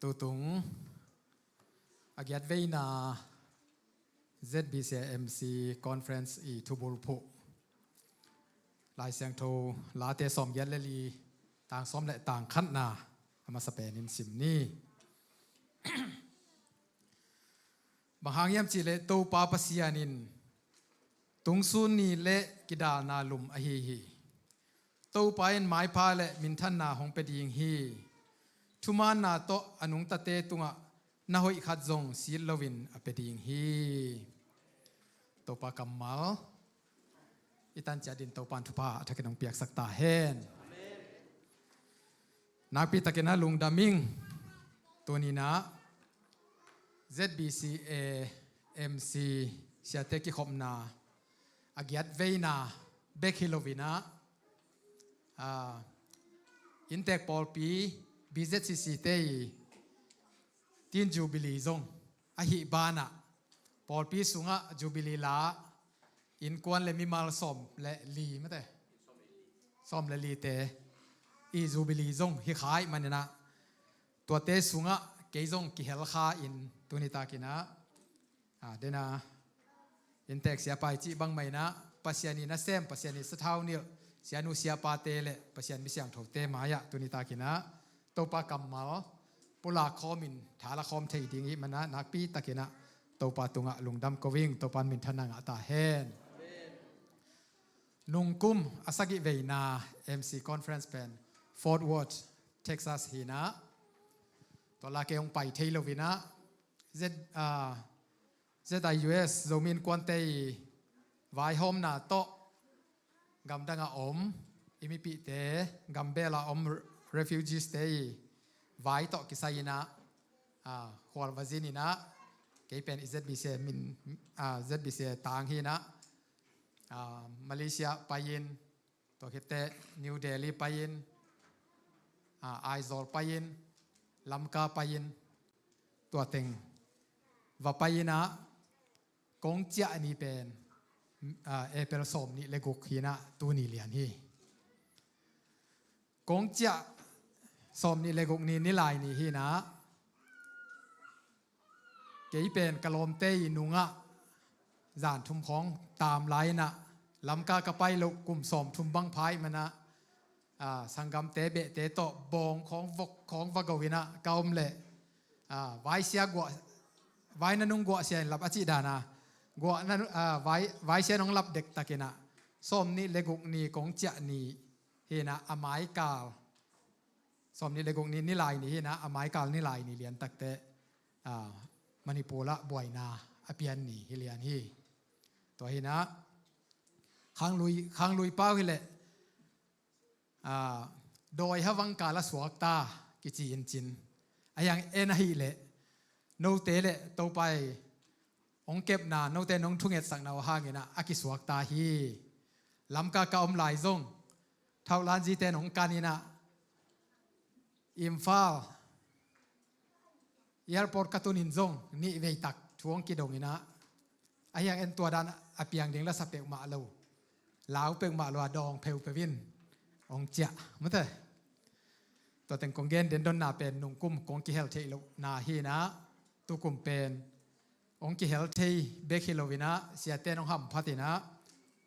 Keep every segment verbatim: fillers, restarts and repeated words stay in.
Tutung a giat veina Z B C M C Conference i thubulphuh Lai Siangtho Late sawmgiat le li, tang sawm le tang khatna a masa penin sim ni. Bang hang hiam cihleh Topa Pasian in tungsun ni le kidalna lum ahi hi. Topa in maipha le minthanna hong pia ding hi. Thumaanna tawh a nungtate tungah na hoih khat zong sit loin a pia ding hi. Topa kammal i tan ciat in Topa in thupha a thakin hong piaksak ta hen. Nakpi takin ah lungdam ing. Tuni-in ah Z B C A M C siate kikhopna a giat veina bek hi loin ah, ah, inntek pawlpi B Z C C te i tin Jubilee zong ahi banah pawlpi sungah Jubilee la innkuan le mimal sawm le li mate, sawm le lite i Jubilee zong hi kha ahih manin ah tuate sungah kei zong kihel kha in tuni takin ah, ah, dena inntek siapa i cih bangmah in ah Pasian in a sem, Pasian in sathau nilh sianu siapate le Pasian mi siangthote mai-ah tuni takin ah Topa kammal pulak khawmin thalak khawm thei ding i hih manin ah nakpi takin ah Topa tungah lungdam ko ing. Topa in minthanna ngah ta hen. Nungkum a sagih veina M C Conference pen Fort Worth, Texas hi-in ah, tua la kei hong pai thei loin ah Z, ah, Z I U S Zomi Innkuante i vaihawmna tawh gamdang a om i mipihte, gambel a om refugees te i vai tawh kisai-in ah, ah, khual va zin in ah, kei pen i Z B C min, ah, Z B C tang hi-in ah, ah, Malaysia pai-in, tua khit teh New Delhi pai-in, ah, Aizawl pai-in, Lamka pai-in, tua teng va pai-in ah, kong ciah ni pen, ah, April sawmnih le guk hi-in ah tuni lian hi. Kong ciah sawmnih le guk ni, Nilai ni hi-in ah, kei pen ka lawmte i nungah zan thum khawng tam lai-in ah, Lamka ka pai loh kum sawmthum bang pha ahih manin ah, ah, sanggamte behte tawh bawng khawng vok khawng va go-in ah ka om leh, ah, vaisia guah, vai na nung guahsia in lap a cih dan a, guah na nu-, ah, vai, vaisia in hong lap dektakin ah, sawmnih le guk ni kong ciah ni hi-in ah, a maikal, sawmnih le guk ni Nilai ni hi-in ah, a maikal Nilai ni lian tak teh, ah, Manipur ah buaina a pian ni hi lian hi. Tua hi-in ah, khanglui, khanglui pau hileh, ah, dawi havang kal a suakta kici in cin. A hiang en ahih leh, note le Topa i hong kepna, note in hong thungetsakna uh hangin ah a kisuakta hi. Lamka ka om lai zong, thauhlanzite in hong kan in ah, Imphal airport ka tun in zong nih vei tak thu hong kidong in ah, a hiang en tua dan a piang ding la sa peuhmah lo, lau peuhmah lo a dawng pheupeu in hong ciah mate. Tua teng kong gen den donna pen nungkum kong kihel theih lohna hi-in ah, tukum pen hong kihel thei bek hi loin ah, siate in hong hamphat in ah,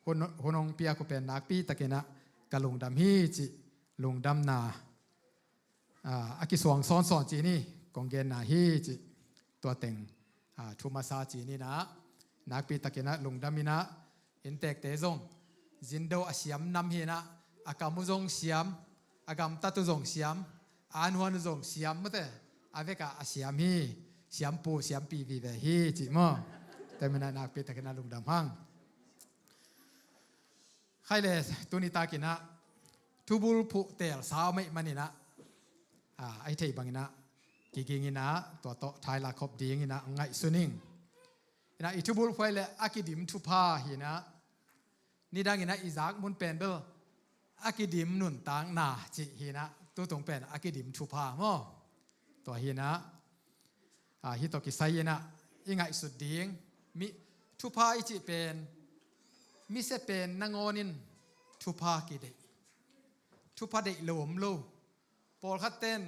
hun, hun hong piak uh pen nakpi takin ah ka lungdam hi cih lungdamna, ah, a kisuang sawnsawn ci ni, kong genna hi cih, tua teng, ah, thu masa ci ni-in ah, nakpi takin ah lungdam in ah, inntekte zong zindo a siam nam hi-in ah, a kam uh zong siam, a gamtat uh zong siam, a anhuan uh zong siam mate, a vekah a siam hi, siampu siampi vive hi cih maw. Tua manin ah nakpi takin ah lungdam hang. Khai le, tuni takin ah thubulphuh telsa om ahih manin ah, ah, a hi thei bangin ah kiging in ah, tua tawh thailak khop dingin ah ngaihsun ing. In ah i thubulphuh le a kidim thupha hi-in ah, nidangin ah i zak mun pen bel a kidim nuntakna cih hi-in ah, tutung pen a kidim thupha maw. Tua hi-in ah, ah, hih tawh kisai-in ah i ngaihsut ding, mi, thupha i cih pen, mise pen nangawn in thupha kideih, thupha deih lo om lo. Pawlkhat ten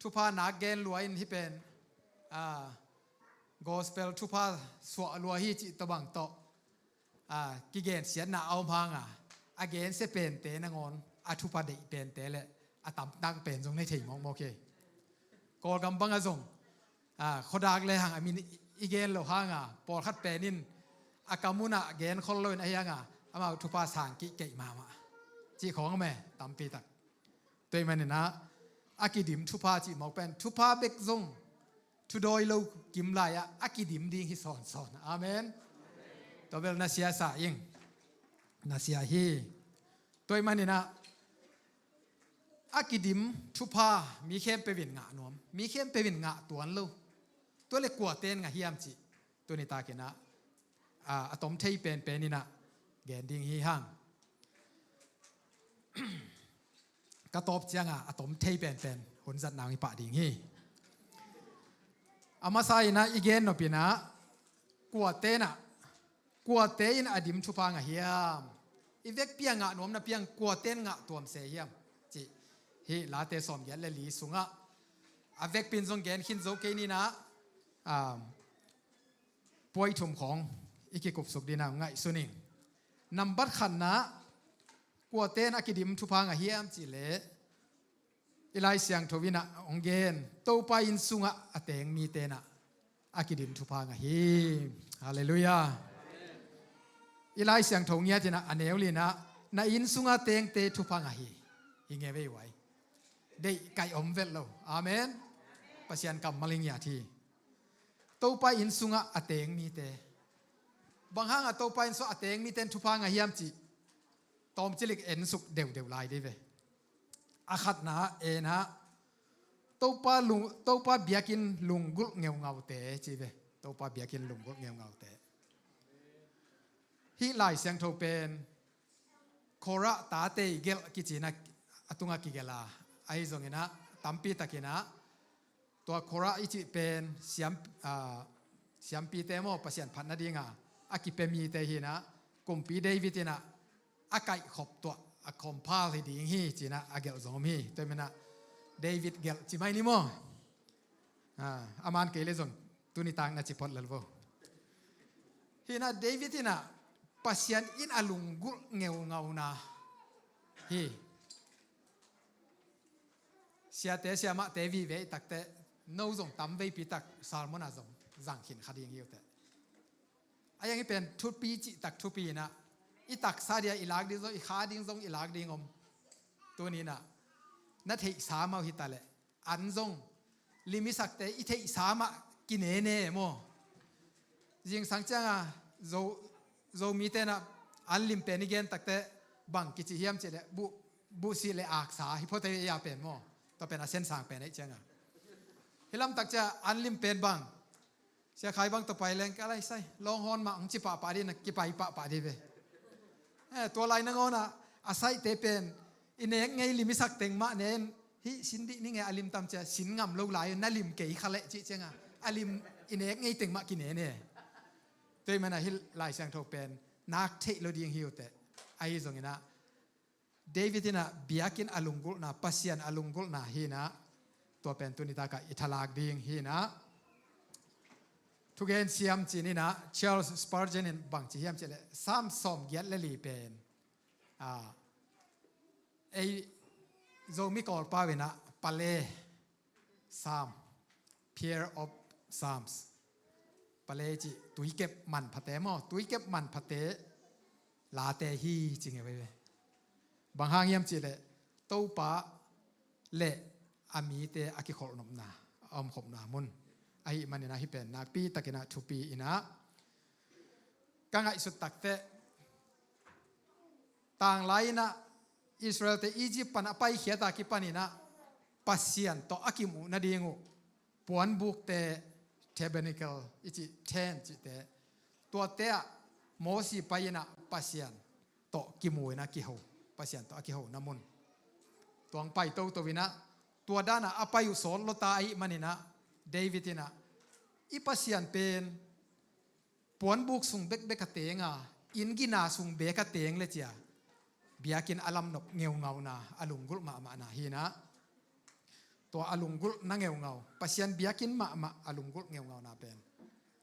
thupha nak gen lua in hih pen, ah, gospel thupha suah lua hi cih tawh bang tawh, ah, kigensiatna a om hanga, a gensia pente nangawn a thupha deih pente le a tamtang pen zong na thei mawkmawk hi. Kawlgam banga zong, ah, khuadak le hang a min i gen lo hanga, pawlkhat pen in a kam unah gen khol loin ahi hanga, amau thupha sang kihkeih mahmah cih khawng a me tampi tak. Tua ahih maninah a kidim thupha cih mawk pen thupha bek zong thudawi lo kim lai-ah a kidim ding hi sawnsawn. Amen. Tua bel na sia sa ing. Na sia hi. Tua ahih maninah a kidim thupha mi khempeuh in ngah nuam, mi khempeuh in ngah tuan lo. Tua le kuate in ngah hiam cih tuni takinah, ah, a tom thei penpen inah gen ding hi hang. Ka tawp cianga a tom thei penpen hun zat nang i pah ding hi. A masa inah i gen nop inah kuate inah, kuate in a dim thupha ngah hiam? I vekpi a ngah nuam napi-a kuate in ngah tuam se hiam? Cih hih Late sawmgiat le li sungah a vekpi in zong gen khin zo kei ninah, ah, puai thum khawng i kikupsuk dinah ngaihsun ing. Nambat khatna, kuate in a kidim thupha ngah hiam cihleh i Lai Siangtho inah hong gen Topa inn sungah a teng mite inah a kidim thupha ngah hi. Halleluiah. I Lai Siangtho ngiat inah a neu li inah na inn sunga tengte thupha ngah hi. Hi nge vei uai. Deih kaih om vet lo. Amen. Pasian kammal hi ngiat hi. Topa inn sungah a teng mite. Bang hanga Topa inn sungah a teng mite in thupha ngah hiam cih tawmcilik ensuk deuhdeuh lai dih ve. A khatna enah Topa lung, Topa biakinn lunggulh ngeungaute ci ve. Topa biakinn lunggulh ngeungaute. Hih Lai Siangtho pen Korah tate i gelh kici inah a tungah kigelh a, ahi zonginah tampi takinah tua Korah i cih pen siam, ah, siampite maw, Pasian phat nadinga a kipia mite hinah, kumpi David inah a kaihkhop tuah a compile hi ding hi cinah a gelh zong om hi. Tua ahih maninah David gelh ci mai ni maw. Ah, a man kei le zong tuni tak na ci phot lel vo. Hinah David inah Pasian in a lunggulh ngeungauna hi. Siate siamahte vive i takteh no zong tam veipi tak sermon ah zong zang khin kha ding hi uh teh. A iang i pen thupi cihtak thupi inah i taksa dia i lak ding zong, i kha ding zong i lak ding om. Tuni inah na theihsa mah uh hi ta leh an zong lim i sakte i theihsa mah kinene maw? Zingsang cianga Zo, Zomite inah an lim pen i gen takteh bang kici hiam cihleh buh, buhsih le aksa hi phot ei a pen maw? Tua pen a sensang pen ei cianga hi lamtak cia an lim pen bang Sia Khai bang tawh pai leng ka lai sai Longhorn mah hong ci pahpah dih na kipai pahpah dih ve. Eh, tua lai nangawnah a saihte pen i nek ngei lim i sak teng mah nen hih sin dih ni ngei a lim tam cia sin ngam lo lai na lim kei kha leh cih cianga a lim i nek ngei teng mah kine ne. Tua ahih manah hih Lai Siangtho pen nak theih lo ding hi uh teh. Ahi zonginah David inah biakinn a lunggulhna, Pasian a lunggulhna hinah tua pen tuni takah i thalak ding hinah thugen siam cininah Charles Spurgeon in bangci hiam cihleh Psalm sawmgiat le li pen, ah, ei Zomi Kawlpau inah pale Psalm, Peer of Psalms. Pale cih tuikep manphate maw, tuikep manphate late hi ci ngei veve. Bang hang hiam cihleh Topa le a mite a kikholhnopna, a omkhopna mun. Ahi maninah hih pen nakpi takinah thupi inah ka ngaihsut takteh tanglai inah Israelte Egypt pan a paikhiata kipaninah Pasian tawh a kimuh nading uh puanbukte, tabernacle i cih, tent cihte, tuate ah Mosi pai inah Pasian tawh kimu inah kiho, Pasian tawh a kiho na mun. Tuang pai toto inah tua danah a pai uh sawt lota ahi maninah David inah i Pasian pen puanbuk sung bekbek a tenga, inn gina sung bek a teng le cia biakinn a lamnop ngeungauna a lunggulh mahmahna hinah Tua a lunggulhna ngeungau, Pasian biakinn mahmah a lunggulh ngeungauna pen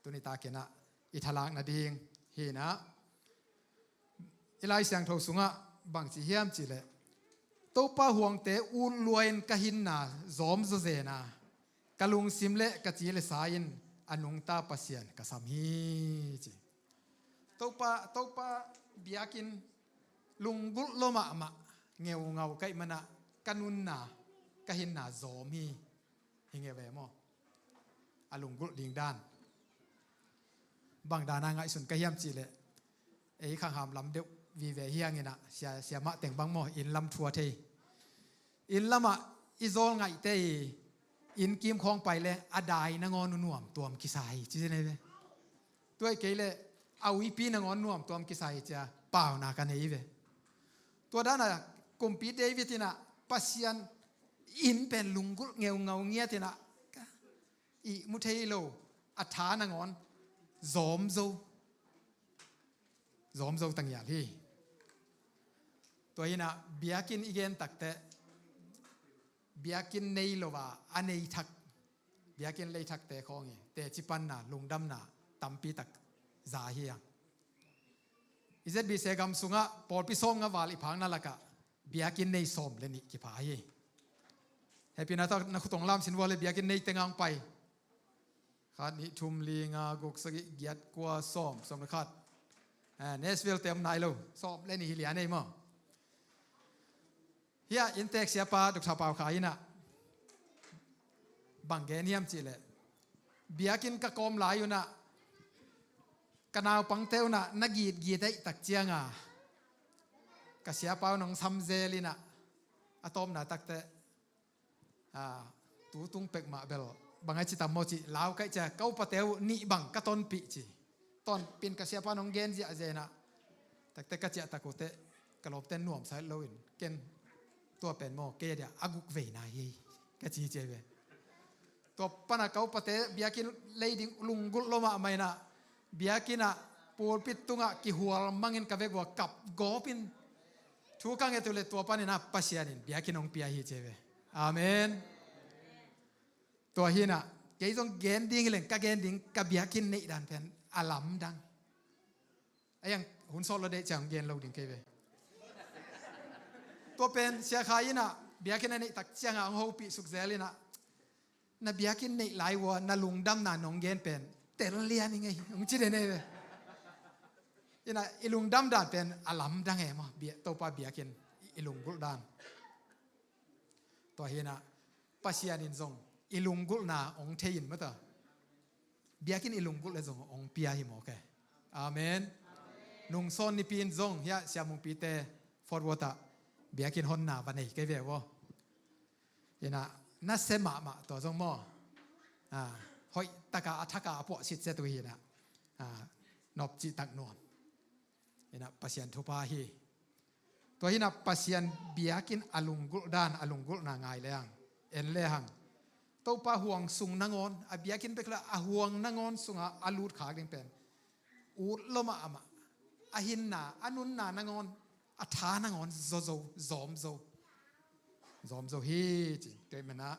tuni takin ah i thalak nading hi-in ah, i Lai Siangtho sungah bangci hiam cihleh, Topa huangte ut lua-in ka hinna zawm zawzen a, ka lungsim le ka ci le sa in a nungta Pasian ka sam hi, ci. Topa, Topa biakinn lunggulh lua mahmah ngeungau ka hih manin ah ka nunna, ka hinna zawm hi. Hi nge ve maw? A lunggulh ding dan. Bang dan a ngaihsun ka hiam cihleh, ei khangham lam deuh vive hi hangin ah, sia, siamah teng bang maw, inn lam thu a thei. Inn lamah i zawl ngaihte i inn kim khawng pai le a dai nangawn uh nuam tuam kisa hi, ci hi ve. Tua hi kei leh a uipi nangawn nuam tuam kisa hi, ci-a pauna ka nei ve. Tua dan a kumpi David in ah Pasian inn pen lunggulh ngeungau ngiat in ah, ihmu thei lo a tha nangawn zawm zo, zawm zo ta ngial hi. Tua hi-in ah biakinn i gen takteh, biakinn nei lo a, a nei thak, biakinn lei thakte khawng hi, teci panna, lungdamna tampi tak za hi hang. I Z B C gam sungah pawlpi sawmnga val i phakna lakah biakinn nei sawm le nih kipha hi. Hehpihna tawh na khut hong lamsin vua le, biakinn nei teng hong pai. Khat, nih, thum, li, nga, guk, sagih, giat, kua, sawm, sawm le khat. Eh, Nashville te om nai lo, sawm le nih hi lian ei maw. Hia inntek siapa Doctor Pau Khai in ah bang gen hiam cihleh, biakinn ka kawm lai un ah ka naupangte un ah na gitgit ahih tak ciang a, ka siapa un hong sam zel in ah, a tawpna takteh, a, tu tung pek mah bel bang a ci tam maw ci, lau kaih cia, ka upate uh nih bang ka tonpih ci. Tonpih in ka siapa un hong gen ziahziah in ah, takteh ka ciah tak uh teh ka lawmte nuamsa het lo in, ken tua pen maw, kei a dia a guk veina hi, ka ci ci ve. Tua pan a ka upate biakinn lei ding lunggulh lua mahmah in ah, biakinn ah pulpit tungah kihual mangin ka vek uh a kap gawp in, thu ka nget uh leh tua panin ah Pasian in biakinn hong pia hi ci ve. Amen. Tua hi-in ah kei zong gen ding hi leng ka gen ding, ka biakinn neih dan pen a lamdang. A iang hun sawt lo deih ciang gen lo ding kei ve. Tua pen Sia Khai in ah biakinn a neih tak ciang a hong hopih suk zel in ah, na biakinn neih lai uh a na lungdamna nong gen pen tel lian ing ei, hong ci den ei ve. In ah i lungdam dan pen a lamdang ei maw, bia-, Topa biakinn i lunggulh dan. Tua hi-in ah Pasian in zong i lunggulhna hong thei in mata, biakinn i lunggulh le zong hong pia hi mawk e. Amen. Nungsawn nipi in zong hia siamungpite Fort Worth ah biakinn honna va nei kei ve uh. In ah nasia mahmah tua zong maw, a, hoih taka a thaka a puah sitset uh hi-in ah, a, nop cihtak nuam. In ah Pasian thupha hi. Tua hi-in ah Pasian biakinn a lunggulh dan, a lunggulhna ngai le hang, en le hang, Topa huang sung nangawn, a biakinn bek la, a huang nangawn sungah a lutkhak ding pen ut lua mahmah, a hinna, a nunna nangawn, a tha nangawn zo zo, zawm zo, zawm zo hi ci. Tua hi manin ah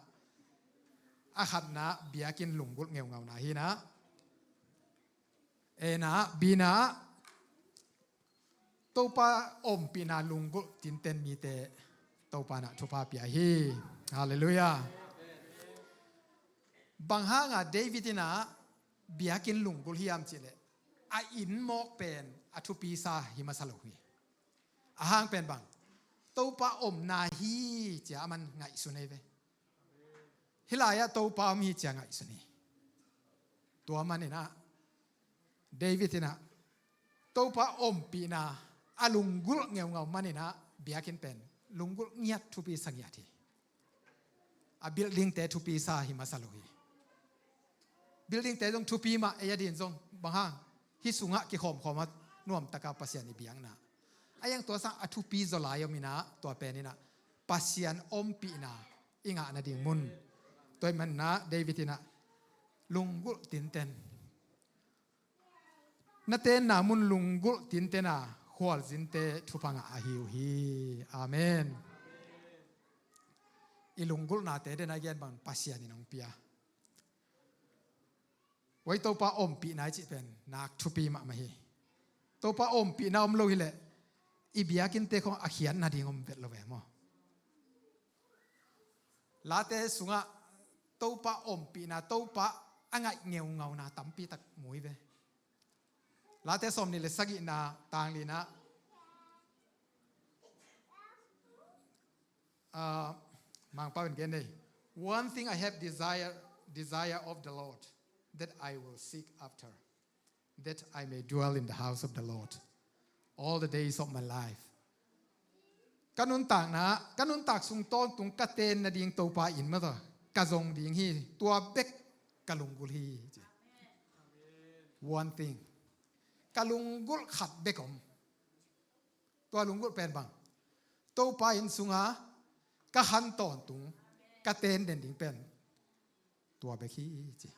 a khatna biakinn lunggulh ngeungauna hi-in ah, en ah, bina, Topa ompihna lunggulh tinten mite Topa in ah thupha pia hi. Halleluiah. Bang hanga David in ah biakinn lunggulh hiam cihleh, a inn mawk pen a thupisa hi masa lo hi. A hang pen bang, Topa omna hi ci-a aman ngaihsun ei ve. Hih lai-ah Topa om hi ci-a ngaihsun hi. Tua manin ah David in ah Topa ompihna a lunggulh ngeungau manin ah biakinn pen lunggulh ngiat, thupisa ngiat hi. A buildingte thupisa hi masa lo hi. Buildingte zong thupi mah, ei a din zong bang hang, hih sungah kikhawmkhawm a nuamtaka Pasian i biakna. A iang tua sang a thupi zaw lai om in ah, tua pen in ah Pasian ompihna i ngah nading mun. Tua hi manin ah David in ah lunggulh tinten, na tenna mun lunggulh tinten a khualzinte thupha ngah ahi uh hi. Amen. I lunggulhnate den a i gen bang Pasian in hong pia. Tua Topa ompihna i cih pen nak thupi mahmah hi. Topa ompihna om lo hileh i biakinnte khong a khiat nading om vet lo ve maw? Late sungah Topa ompihna, Topa a ngaih ngeungauna tampi tak mu hi ve. Late sawmnih le sagihna tang lina, ah, Mangpau in gen nei. "One thing I have desire, desire of the Lord, that I will seek after, that I may dwell in the house of the Lord all the days of my life." Ka nuntakna, ka nuntak sung tawntung ka ten nading Topa inn mah tawh ka zong ding hi, tua bek ka lunggulh hi, ci. One thing. Ka lunggulh khat bek om. Tua lunggulh pen bang? Topa inn sunga ka khan tawntung ka ten den ding pen tua bek hi, ci.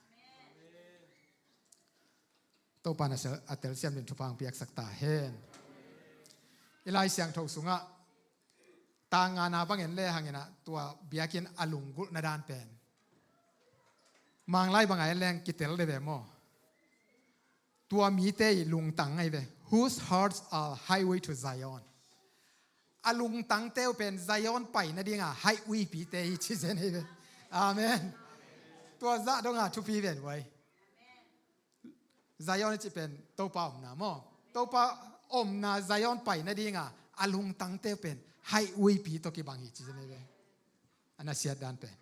Topa in a sel-, a telsiam dingin thupha hong piaksak ta hen. I Lai Siangtho sungah tang ngana bang en le hang in ah tua biakinn a lunggulhna dan pen Manglai banga en leng kitel de ve maw? Tua mite i lungtang ahi ve. "Whose hearts are highway to Zion." A lungtangte uh pen Zion pai nadinga highwaypite hi ci zen ahi ve. Amen. Tua zah donga thupi ven uai. Zion i cih pen Topa omna maw? Topa omna Zion pai nadinga a lungtangte uh pen highwaypi tawh kibang hi ci zen ahi ve. A nasiat dan pen.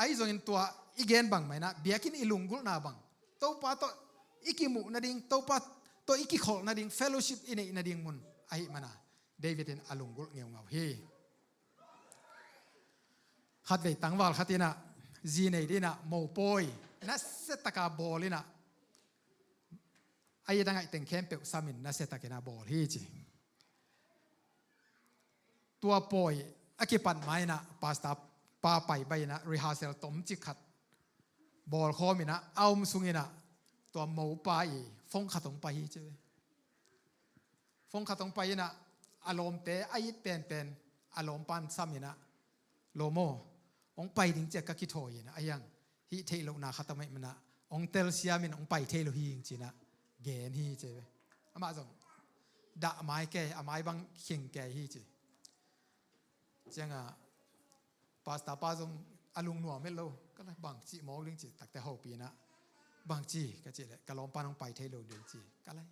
Ahi zongin tua i gen bangmah in ah biakinn i lunggulhna bang, Topa tawh i kimuh nading, Topa tawh i kikholh nading, fellowship i neih nading mun ahih mana David in a lunggulh ngeungau hi. Khatvei tangval khat in ah zi nei ding in ah mopawi nasiataka bawl in ah, a it a ngaih teng khempeuh samin nasiatakin a bawl hi ci. Tua pawi a kipat ma in ah pastor pa pai bai in ah rehearsal tomcik khat bawlkhawm in ah a om sung in ah tua mopa i phone khat hong pai hi ci ve. Phone khat hong pai in ah a lawmte a it penpen a lawmpan sam in ah, "Lawm aw, hong pai ding ci a ka kithawi in ah, a hiang hih theih lohna khat a maih mana hong telsiam in hong pai thei lo hi," ci in ah gen hi ci ve. Amah zong dah mai kei, a mai bang khing kei hi ci. Ciangah pastor pa zong a lungnuam het lo, "Ka lai, bangci mawk ding?" ci takte hopih in ah, "Bangci?" ka cih leh, "Ka lawmpan hong pai thei lo ding," ci. "Ka lai,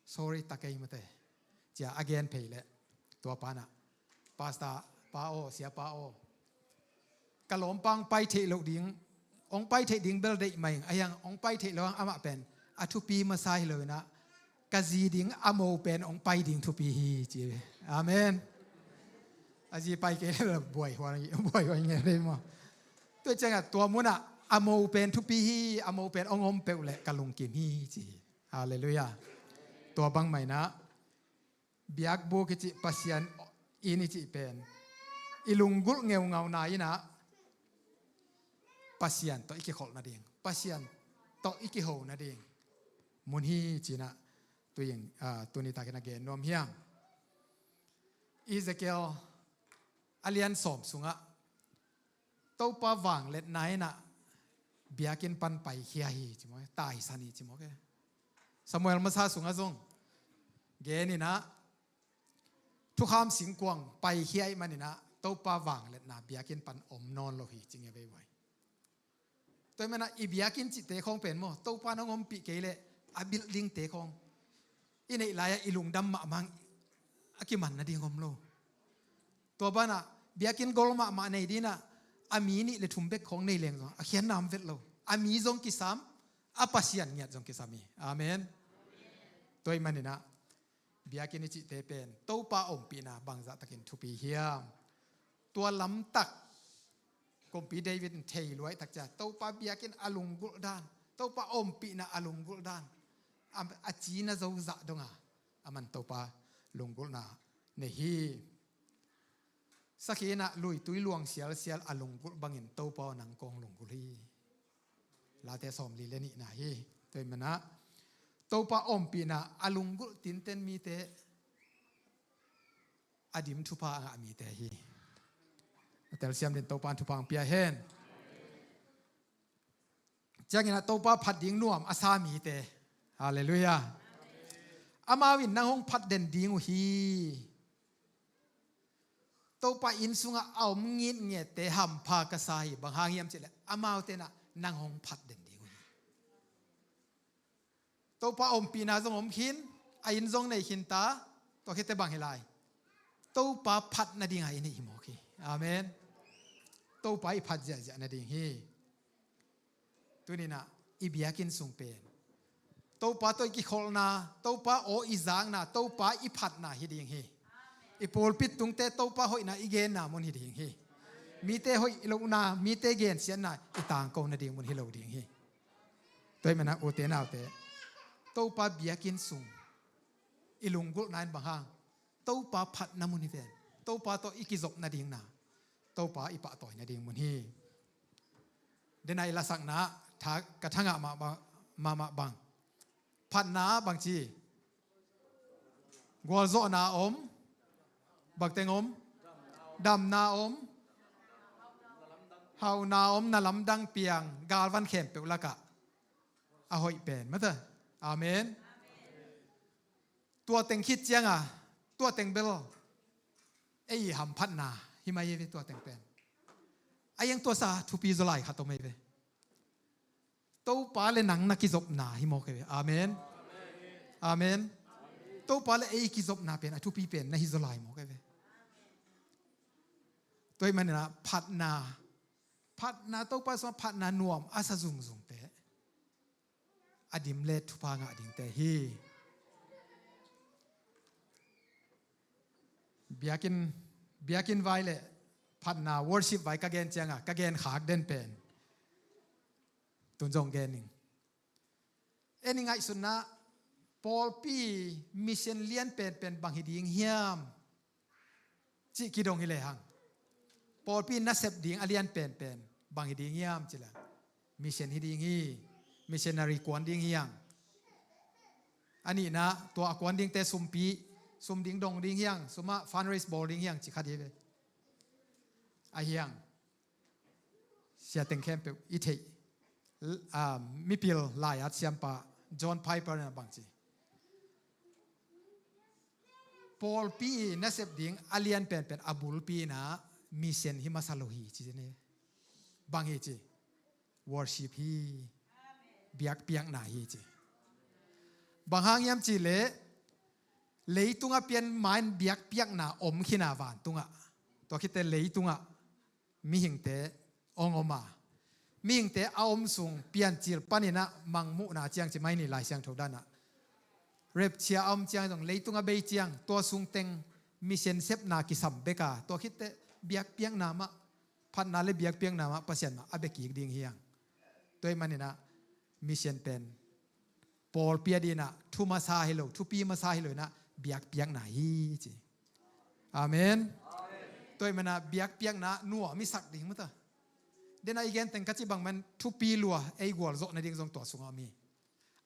sorry ta kei mate," ci a a gen phei leh tua pa in ah, "Pastor pa aw, siapa aw, ka lawmpa hong pai theih loh ding, hong pai theih ding bel deih mah ing, a hiang hong pai theih loh hang amah pen a thupi masa hi lo in ah ka zi ding a mo pen hong pai ding thupi hi," ci ve. Amen. A zi pai kei leh buai huai, buai huai ngei dei maw? Tua ciangah tua munah a mo pen thupi hi, a mo pen hong om peuh leh ka lungkim hi ci hi. Halleluiah. Tua bangmah in ah biakbuk i cih, Pasian inn i cih pen i lunggulh ngeungauna in ah Pasian tawh i kikholh nading, Pasian tawh i kiho nading mun hi ci in ah tui in, ah, tuni takin a gen nuam hiam? Ezekiel a lian sawm sungah Topa vangliatna in ah biakinn pan paikhia hi ci maw, taisan hi ci maw ke. Samuel masa sungah zong gen in ah thukham singkuang paikhia ahih man in ah Topa vangliatna biakinn pan om nawn lo hi ci nge vei uai. Tua ahih man ah i biakinn cihte khawng pen maw, Topa in hong ompih kei leh a buildingte khawng i neih lai-ah i lungdam mahmah a kiman nading om lo. Tua banah biakinn gol mahmah nei ding in ah a mi nih le thum bek khawng nei leng zong a khiatna om vet lo. A mi zong kisam, a Pasian ngiat zong kisam hi. Amen. Tua ahih man in ah biakinn i cihte pen Topa ompihna bangzah takin thupi hiam? Tua lamtak kumpi David in thei luai tak ciang Topa biakinn a lunggulh dan, Topa ompihna a lunggulh dan, a, a cina zozah donga aman Topa lunggulhna nei hi. Sakhi in ah luitui luang sialsial a lunggulh bangin Topa aw nang kong lunggulh hi. Late sawmli le nihna hi. Tua ahih man ah Topa ompihna a lunggulh tinten mite a dim thupha a ngah mite hi. telsiam din Topa in thupha hong pia hen. Ciangin ah Topa phat ding nuam a sa mite, halleluiah, amau in nang hong phat den ding uh hi. Topa inn sungah a om ngitngette hampha ka sa hi. Bang hang hiam cih leh amaute in ah nang hong phat den ding uh hi. Topa ompihna zong om khin, a inn zong nei khin ta, tua khit teh bang hi lai? Topa phat nading a inn hi mawk hi. Amen. Topa i phat ziahziah nading hi. Tuni in ah i biakinn sung pen Topa tawh i kikholhna, Topa aw i zakna, Topa i phatna hi ding hi. I pulpit tungte Topa hoihna i genna mun hi ding hi. Mite hoih lohna, mite gensiatna i tangkona ding mun hi lo ding hi. Tua ahih manin ah ute naute, Topa biakinn sung i lunggulhna in bang hang? Topa phatna mun hi ven. Topa tawh i kizop nadingna, Topa i pahtawi nading mun hi. Dena i lasakna tha, ka thangah mahmah bang, phatna bangci, gualzawhna om, bangteng om, damna om, hauhna om, na lamdang piang, galvan khempeuh lakah a hoih pen mata. Amen. Tua teng khit cianga, tua teng bel ei hamphatna hi mai hi ve, tua teng pen. A iang tua sa thupi zaw lai khat om hi ve. Topa le nang na kizopna hi mawk hi ve. Amen. Amen. Topa le ei kizopna pen a thupi pen na hi zaw lai mawk hi ve. Tua ahih manin ah phatna, phatna, Topa sungah phatna nuam a sa zungzungte a dim le thupha ngah dingte hi. Biakinn, biakinn vai le phatna worship vai ka gen cianga ka gen khak den pen tun zong gen ning. En i ngaihsutna pawlpi mission lian penpen bang hi ding hiam? Cih kidong hi lehang, pawlpi nasep ding a lian penpen bang hi ding hiam cih leh, mission hi ding hi. Missionary kuan ding hi hang. A nihna, tua a kuan dingte sumpi, sum ding dong ding hi hang, sumah fundraise bawl ding hi hang cih khat hi ve. A hi hang. Sia teng khempeuh i theih, ah, mipil lai-at siampa John Piper in a bangci, pawlpi i nasep ding a lian penpen a bulpi in ah mission hi masa lo hi ci ni. Bang hi ci? Worship hi. Biakpiakna hi ci. Bang hang hiam cih leh leitungah pian ma-in biakpiakna om khin a vantungah, tua khit teh leitungah mihingte hong om a, mihingte a om sung Piancil panin ah Mangmuhna ciang ci mai ni Lai Siangtho dan ah. Rapture a om ciang zong leitung a bei ciang tua sung teng mission sepna kisam bek a, tua khit teh biakpiakna mah, phatna le biakpiakna mah Pasian mah a bia kik ding hi hang. Tua ahih manin ah mission pen pawlpi adingin ah thu masa hi lo, thupi masa hi lo in ah biakpiakna hi ci. Amen. Tua ahih manin ah biakpiakna nuam i sak ding mata. Dena i gen teng ka cih bang man thupi lua, ei gualzawh nading zong tua sungah om hi.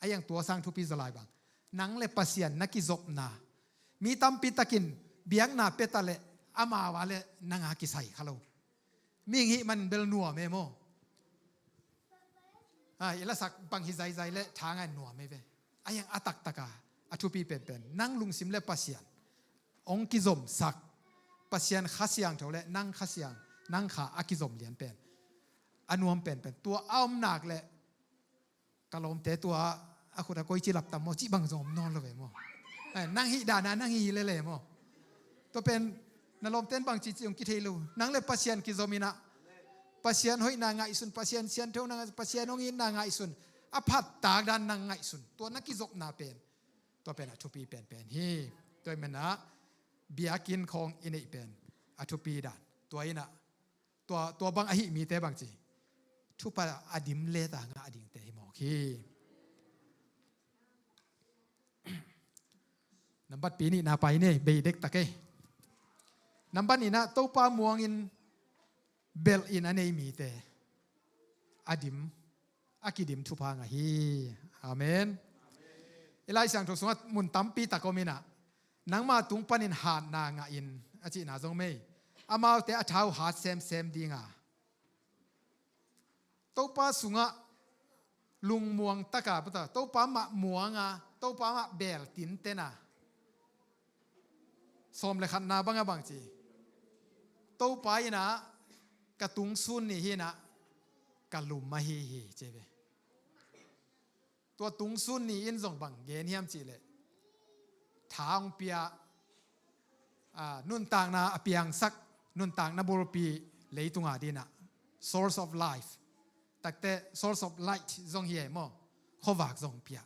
A iang tua sang thupi zaw lai bang, nang le Pasian na kizopna. Mi tampi takin biakna pia ta leh amau a le nang a kisai kha lo. Mihing hih manin bel nuam e maw? Ah, i lasak bang hi zaizai le tha ngai nuam e ve. A iang a taktak a, a thupi penpen nang lungsim le Pasian hong kizomsak, Pasian Kha Siangtho le nang Kha Siang, nang kha a kizom lian pen a nuam penpen. Tua a om nak le ka lawmte tua a khut a koi ci lap tam maw cih bang zong om nawn lo ve maw? Eh, nang hih dan a nang hih lele maw? Tua pen na lawmte in bang ci ci hong kithei lo. Nang le Pasian kizom in ah Pasian hoihna ngaihsun, Pasian sianthona ngaihsun, Pasian hong itna ngaihsun, a phattak dan nang ngaihsun, tua na kizopna pen, tua pen a thupi penpen hi. Tua ahih manin ah biakinn khawng i neih pen a thupi dan. Tua in ah tua, tua bang ahih mite bangci, thupha a dim le ta ngah dingte hi mawk hi. Nambat pi nihna pai ni, bei dektak ei. Nambat nihna, Topa muangin belhin a nei mite a dim, a kidim thupha ngah hi. Amen. I Lai Siangtho sungah mun tampi tak om in ah, nangma tung panin hatna ngah in a cihna zong om ei. amaute a thau hat semsem dinga, Topa sungah lungmuang taka, Topa mah muanga, Topa mah beel tintena, sawm le khatna banga bang ci, Topa inah ka tungsun ni hinah ka lum ahi hi ci ve. Tua tungsun ni in zong bang gen hiam cihleh, tha hong pia, a, nuntakna a piangsak, nuntakna bulpi leitunga dinah, source of life, takte source of light zong hi ei maw, khuavak zong pia.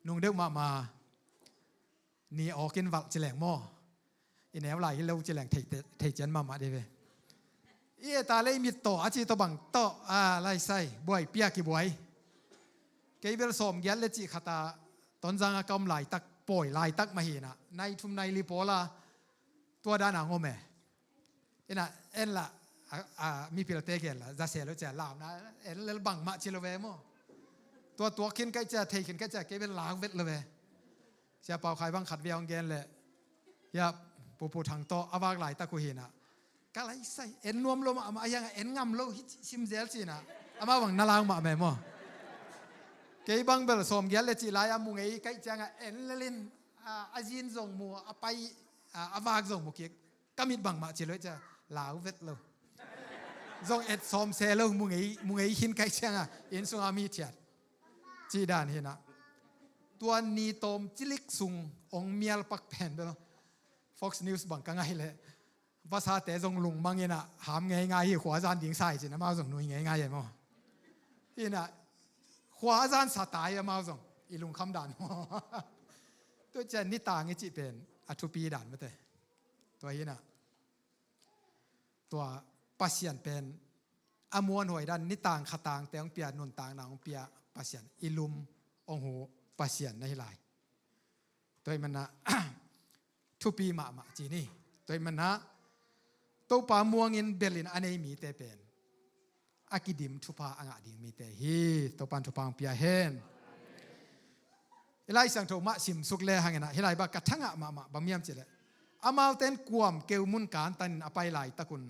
Nung deuh mahmah ni awkin valh cileng maw, i neu lai hi lo cileng thei, thei cian mahmah dih ve. I eta lei mit tawh a ci tawh bang tawh a laisai buai pia kibuai. Kei bel sawm giat le cih khata Tonzang a ka om laitak, pawi laitak mahinah nai thum nai li pawla tua dana ngom e. Inah en lah, a, a, mipilte gen lah zase lo cia launa en lel bangmah ci lo ve maw. Tua tuak khin kaih cia, thei khin kaih cia kei bel lau vet lo ve. Sia Pau Khai bang khat via hong gen leh, ya, Pupu Thang tawh a vak laitak uh hinah, ka laisai en nuam lo mahmah a hiangah en ngam lo hi, sim zel cinah amau bang na lau mahmah maw. Kei bang bel sawm giat le cih lai-a mu ngei kaih ciangah en lelin, a, a zin zong mu, a pai, a, a vak zong mu kik. Ka mit bangmah ci lo cia lau vet lo. Zong et sawm se lo, mu ngei, mu ngei khin kaih cianga inn sunga mi thiat. Cih dan hinah. Tua ni tawm cilik sung ong mial pak pen bel Fox News bang ka ngai leh, vasate zong lungmang inah ham ngeingai hi, khuazan ding sai cin amau zong nui ngeingai e maw. Hinah khuazan sa tai amau zong i lungkham dan maw. Tua cian nitang i cih pen a thupi dan mate. Tua hinah tua Pasian pen a muanhuai dan nitang khatangte hong pia, nuntakna hong pia Pasian, i lum hong hu Pasian na hi lai. Tua hi manah thupi mahmah ci ni. Tua hi manah Topa muangin belin a nei mite pen a kidim thupha a ngah ding mite hi. Topan thupha hong pia hen. I Lai Siangtho mah simsuk le hanginah hih lai bak ka thangah mahmah bang miam cileh, amaute in kuam keu mun kantanin a pai laitakun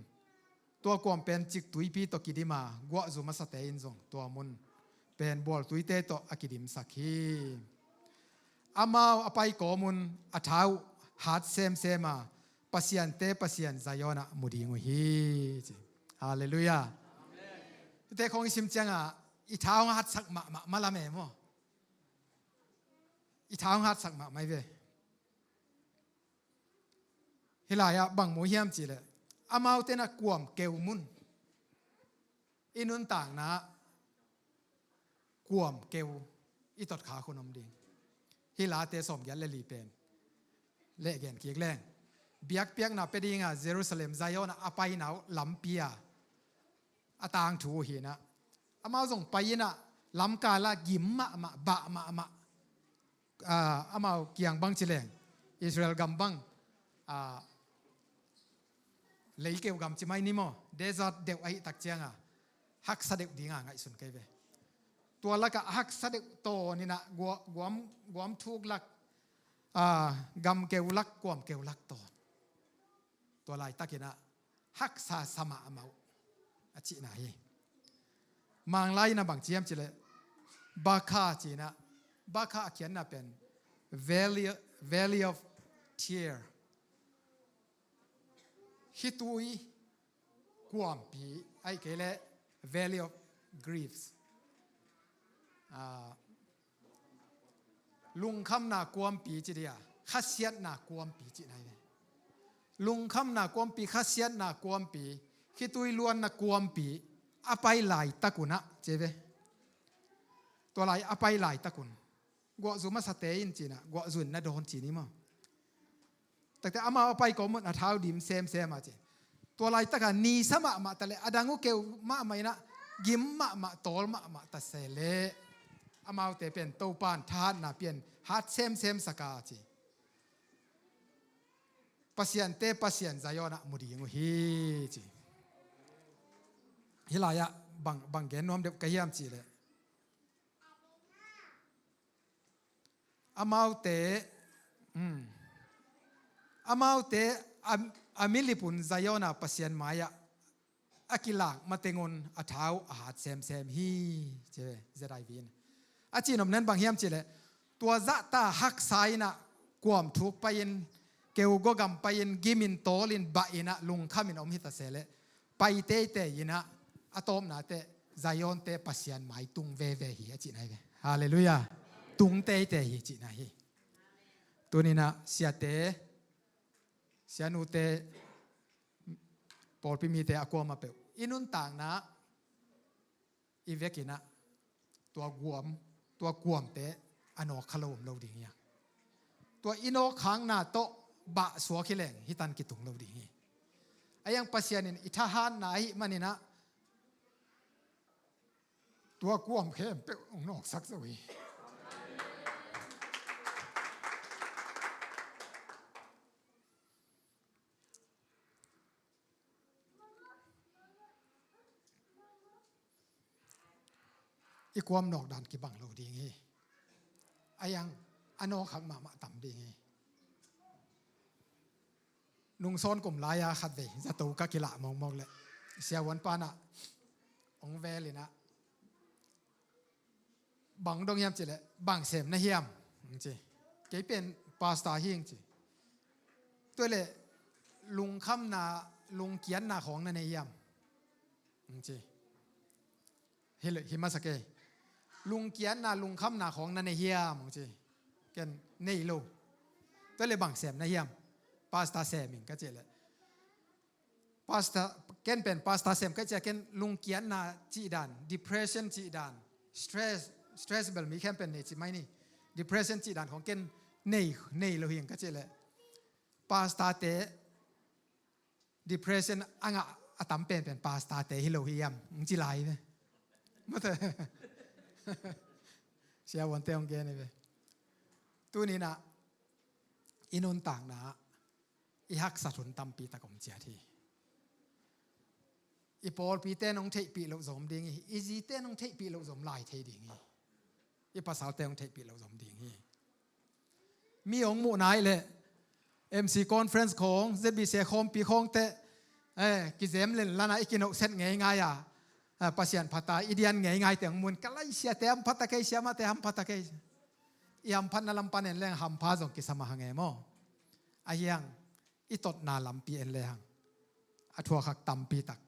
tua kuam pen cik tuipi tawh kidima guahzu masate in zong tua mun pen bualtuite tawh a kidimsak hi. Amau a pai kawmun a thau hat semsema Pasiante Pasian Zion ah mu ding uh hi ci. Halleluiah. Amen. Tute khawng i sim ciangah i thau hatsak mahmah malam e maw. I thau hatsak mahmah i ve. Hih lai-ah bang mu hiam cihleh, amaute in a kuam keu mun i nuntakna kuam keu i totkhak hun om ding. Hih Late sawmgiat le li pen lehgen kik leng, biakpiakna pia dinga Jerusalem Zion ah a paina uh lampi-a a tangthu uh hinah, amau zong pai inah lamkala gim mahmah, bah mahmah, ah, amau kiang bang cileng Israel gam bang, ah, leikeu gam ci mai ni maw, desert deuh ahih tak cianga haksa deuh dinga ngaihsun kei ve. Tua lakah haksa deuh tawn inah gua-, guam, guam thuk lak, ah, gam keu lak, kuam keu lak tawn. Tua laitakinah haksa sa mahmah uh a cihna hi. Manglai inah bang ci hiam cihleh, Bakha cinah, Bakha a khiatna pen Valley, Valley of Tear, khitui kuampi, ahih kei leh Valley of Griefs. Ah, lungkhamna kuampi ci dia, khasiatna kuampi cihna hi ve. Lungkhamna kuampi, khasiatna kuampi, khitui luanna kuampi a pai laitak unah ci ve. Tua lai a pai laitakun guahzu masate in cinah guahzu in na dawn ci ni maw. Takte amau a pai kawmun a thau dim semsem a ci. Tua laitaka nisa mahmah ta leh, a dang uh keu mahmah inah gim mahmah, tawl mahmah ta se leh, amaute pen Topan thahatna pian hat semsem saka ci. Pasiante Pasian Zion ah mu ding uh hi ci. Hih lai-ah bang, bang gen nuam deuh ka hiam cihleh, amaute, um, amaute a, a milip un Zion a Pasian mai-ah a kilak matengun a thau a hat semsem hi, ci ve, Z I V in. A cihnopna in bang hiam cihleh, tua zahta haksa in ah kuam thuk pai-in, keu gawgam pai-in, gim in, tawl in, bah in ah, lungkham in om hi ta sehleh, pai teitei in ah, a tawpna teh Zion-te Pasian mai tung veve hi a cihna hi ve. Halleluiah. Tung teitei hi cihna hi. Tuni in ah siate, sianute, pawlpi mite a kuamah peuh, i nuntakna, i vek in ah tua guam, tua kuamte a nawk kha lo om lo ding hi a. Tua i nawk khakna tawh bah suak hi leng hih tan kitung lo ding hi. A hiang Pasian in i thahatna ahih manin ah tua kuam khempeuh hong nawksak zo hi. I kuam nawk dan kibang lo ding hi. A hiang a nawk khak mahmah tam ding hi. Nung sawn kum lai-a khatvei zato ka kilah mawkmawk leh, siavuan pa in ah hong vel in ah, bang dong hiam cihleh, bang sem na hiam? Hong ci. Kei pen pastor hi hong ci. Tua leh lungkhamna, lungkiatna khawng na nei hiam? Hong ci. Hi, hi masa kei. Lungkiatna, lungkhamna khawng na nei hiam? Hong ci. Ken nei lo. Tua leh bang sem na hiam? Pastor sem ing ka cih leh, pastor, ken pen pastor sem ka cih a, ken lungkiatna cih dan, depression cih dan, stress, stress bel mi khempeuh nei ci mai ni. Depression cih dan khawng ken nei, nei lo hi ing ka cih leh, pastor-te depression a ngah a tam penpen pastor-te hi lo hi hiam? Hong ci lai ve. Mate. Siavuante hong gen hi ve. Tuni in ah i nuntakna ah i haksat hun tampi tak om ciat hi. I pawlpite in hong theihpih loh zom ding hi. I zite in hong theihpih loh zom lai thei ding hi. I pasalte in hong theihpih loh zom ding hi. Mi hong muh nai leh, M C conference khawng, Z B C khawmpi khawngte, eh, kizem lenlan a i kinohset ngeingai a, eh, Pasian phat a i dian ngeingai teng mun, ka lai, siate hamphat a kei, siamahte hamphat a kei. I hamphatna lam pan en leng hampha zong kisam a hang e maw. A hiang, i totna lampi en lehang a thuakhak tampi tak,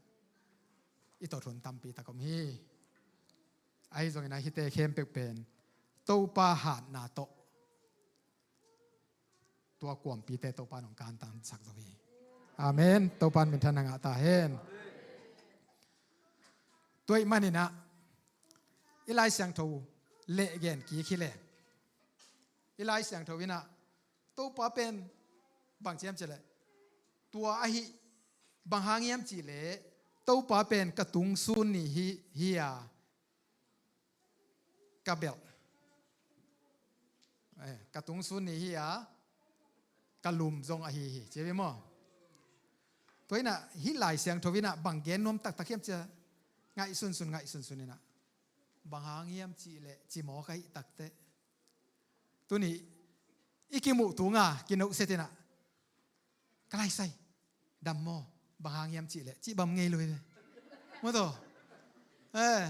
i tot hun tampi tak om hi. Ahi zongin a hihte khempeuh pen Topa hatna tawh tua kuampite Topa in hong kantansak zo hi. Amen. Topa in minthanna ngah ta hen. Tua ahih manin ah i Lai Siangtho leh gen kik hi leh, i Lai Siangtho in ah Topa pen bang ci hiam cihleh, tua ahi, bang hang hiam cihleh, Topa pen ka tungsun ni hi, hi a, ka belh, eh, ka tungsun ni hi a, ka lum zong ahi hi, ci hi maw? Tua in ah hih Lai Siangtho in ah bang gen nuam taktak hiam cih leh, ngaihsunsun, ngaihsunsun in ah, bang hang hiam cihleh, ci mawk ahih takteh, tuni i kimuh tung a kinohset in ah, ka lai sai, dam maw, bang hang hiam cihleh, cih bang ngei lo hi ve. Maw taw? Eh,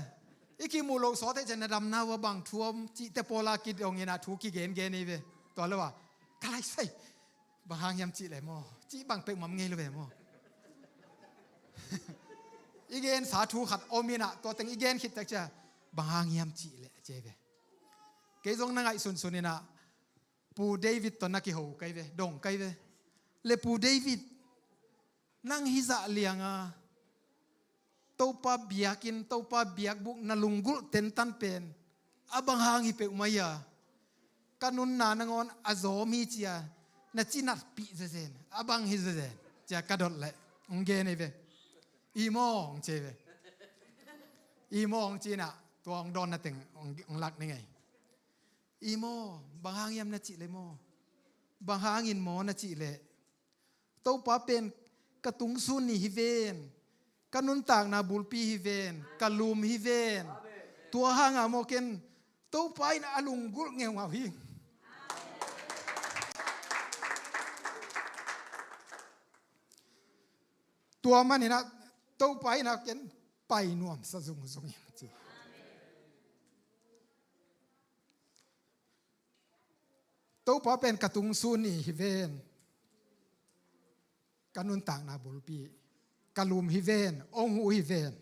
i kimuh loh sawt ahih ciang na damna uh a bang thu om cihte pawl a kidong in ah thu kigengen hi ve. Tua lo a, ka lai sai, bang hang hiam cihleh maw, cih bang peuhmah om ngei lo ve maw. I gensa thu khat om in ah, tua teng i gen khit tak ciang, bang hang hiam cihleh, ci hi ve. Kei zong na ngaihsunsun in ah, Pu David tawh na kiho ka hi ve, dong ka hi ve. Leh Pu David, nang hih zah liang a Topa biakinn, Topa biakbuk na lunggulh tentan pen a bang hang hi peuhmah hia? Ka nunna nangawn a zawm hi ci a na cinatpih zezen, a bang hi zezen, ci a ka dot leh hong gen hi ve. I maw, hong ci hi ve. I maw, hong ci in ah, tua hong dawnna teng hong, hong lak ning ei. I maw, bang hang hiam na cihleh maw? Bang hangin maw na cihleh, Topa pen ka tungsun ni hi ven, ka nuntakna bulpi hi ven, ka lum hi ven. Tua hang a maw ken Topa in a lunggulh ngeungau hi. Tua maninah Topa inah ken pai nuamsa zungzung in ci. Topa pen ka tungsun ni hi ven. Ka nuntakna bulpi, ka lum hi ven, ong hu hi ven.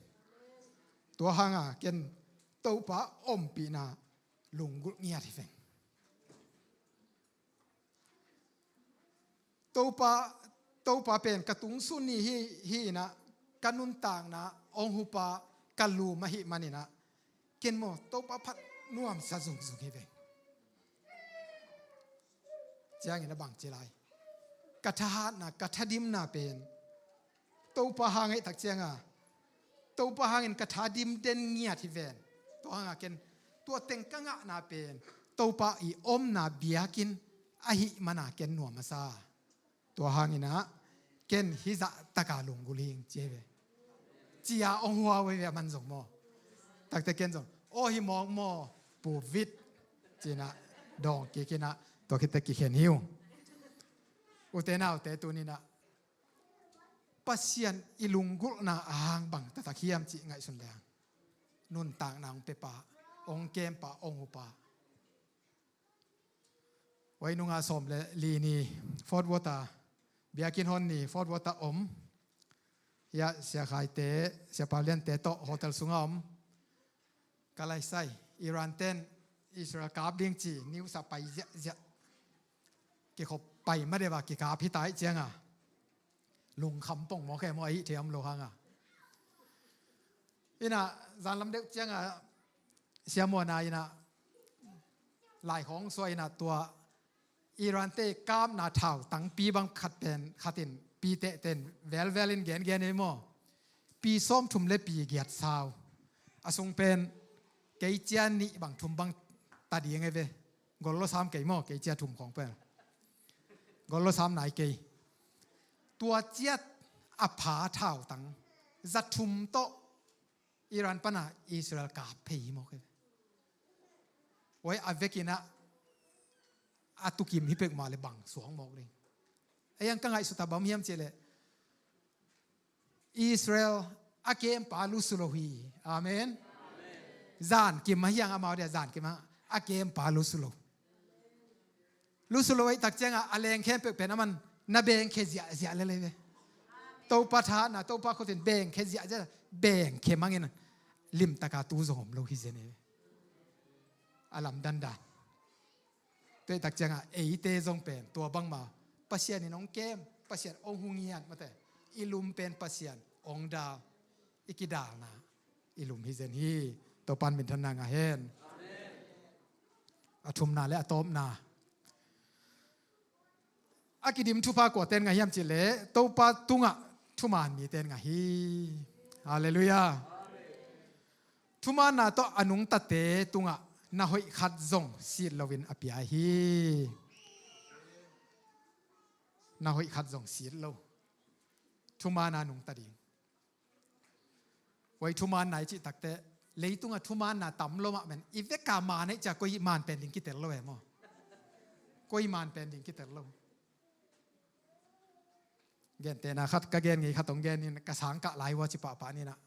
Tua hanga ken Topa ompihna lunggulh ngiat hi ven. Topa, Topa pen ka tungsun ni hi, hi inah ka nuntakna ong hupa, ka lum ahi maninah ken maw Topa phat nuamsa zungzung hi ven. Ciangin a bang ci lai, ka thahatna, ka thadimna pen Topa hang ahih tak cianga Topa hangin ka thadim den ngiat hi ven. Tua hanga ken tua teng ka ngahna pen Topa i omna biakinn ahih mana ken nuam a sa. Tua hanginah ken hih zahtaka lunggulh hing ci hi ve. Cia ong hua uh hi ve a man zong maw. Takte ken zong aw hi mawk maw, Pu Vit cinah dawng kikinah tua khitte kikhen hi uh. Ute naute tuninah Pasian i lunggulhna a hang bang taktak hiam cih ngaihsun leng nuntakna ong pepa, ong kempa, ong hupa. Huai nunga sawm le li ni Fort Worth a, biakinn hon ni Fort Worth a om. Hiah Sia Khaite, Sia Pau Liante tawh hotel sunga om. Ka laisai, Iran ten Israel kap ding ci news a pai ziahziah. Kikhop pai madeuh a kikap hi ta ih cianga lungkham pong mawk e maw, a ih thei om lo hanga. Inah zanlam deuh cianga siamuana inah laikhawng sua inah tua Iran te kapna thau tangpi bang khat pen khatin pi tehten velvel in gengen hi maw. Pi sawm thum le pi giat sau. A sung pen kei cia nih bang thum bang ta ding e ve. Gol lo sam kei maw, kei cia thum khawng pen. Gol lo sam nai kei. Tua ciat a pha thau tang za thum tawh Iran pana Israel kap phei hi mawk hi. Huai a vekinah a tukim hi pek mah le bang suang mawk ding. A hiang ka ngaihsut a bang hiam cihleh Israel a kempa lusu lo hi. Amen. Zankim a hiang amau dia zankim a, a kempa lusu lo. Lusu lo ahih tak cianga a leng khempeuh pen aman na bengkhe ziahziah lele ve. Topa thahatna, Topa khutin bengkhe ziahziah, bengkhe mangin limtaka tu zong om lo hi zen e. A lamdandan. Tua ahih tak cianga eite zong pen tua bangma Pasian in ong kem, Pasian ong hu ngiat mate. I lum pen Pasian ong dal, i kidalna i lum hi zen hi. Topan minthanna ngah hen. A thumna le a tawpna, a kidim thupha kuaten ngah hiam cihleh Topa tungah thuman miten ngah hi. Halleluiah. Thumanna tawh a nungtate tungah na hoih khat zong sit loin a pia hi. Na hoih khat zong sit lo. Thumanna nungta ding. Huai thumanna i cih takte leitunga thumanna tam lo mah men i veka man ahih cia koi man pen ding kitel lo e maw. Koi man pen ding kitel lo. Gentehna khat ka gen ngei khat ong gen in ka sangkah lai ua ci pahpah ninah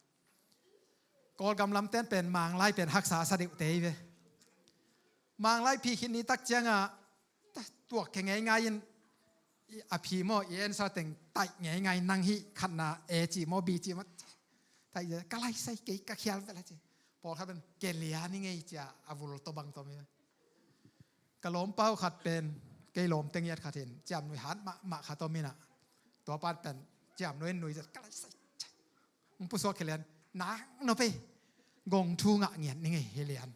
Kawlgam lamten pen Manglai pen haksa sa deuh tei ve. Manglai phi khit ni tak cianga tuak khe ngeingai in a phi maw i ensa teng taih ngeingai nang hih khatna e ci maw bi ci maw. Taih ka laisai kei ka khial vela ci. Pawlkhat pen ke lia ni ngei cia a vul tawh bang tawh mi. Ka lawmpa uh khat pen kei lawmte ngiat khat in ciamnui hat mahmah khat om inah tua pan pen ciamnui in nui zet ka laisai. Hong pusuak hi lian nak nop ei. Gong thu ngah ngiat ni ngei hi lian.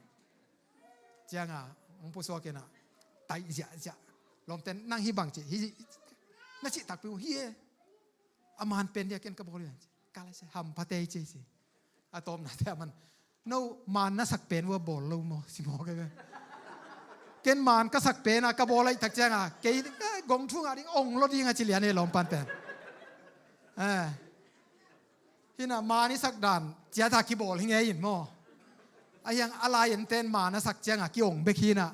Cianga hong pusuak inah taih ziahziah. Lawmte nang hi bang ci hi. Na cih takpi uh hi e. A man pen dia ken ka bawl hi bang ci. Ka laisai hampha tei ci ci. A tawpna te a man no man na sak pen ua bawl lo maw si maw kei ve. Ken man ka sak pen a ka bawl ahih tak cianga kei gong thu ngah ding ong lo ding a ci lian e lawmpan pen. Hinah man i sak dan ciata kibawl hi ngei in maw. A hiang a lai enten man a sak cianga ki-ong bek hinah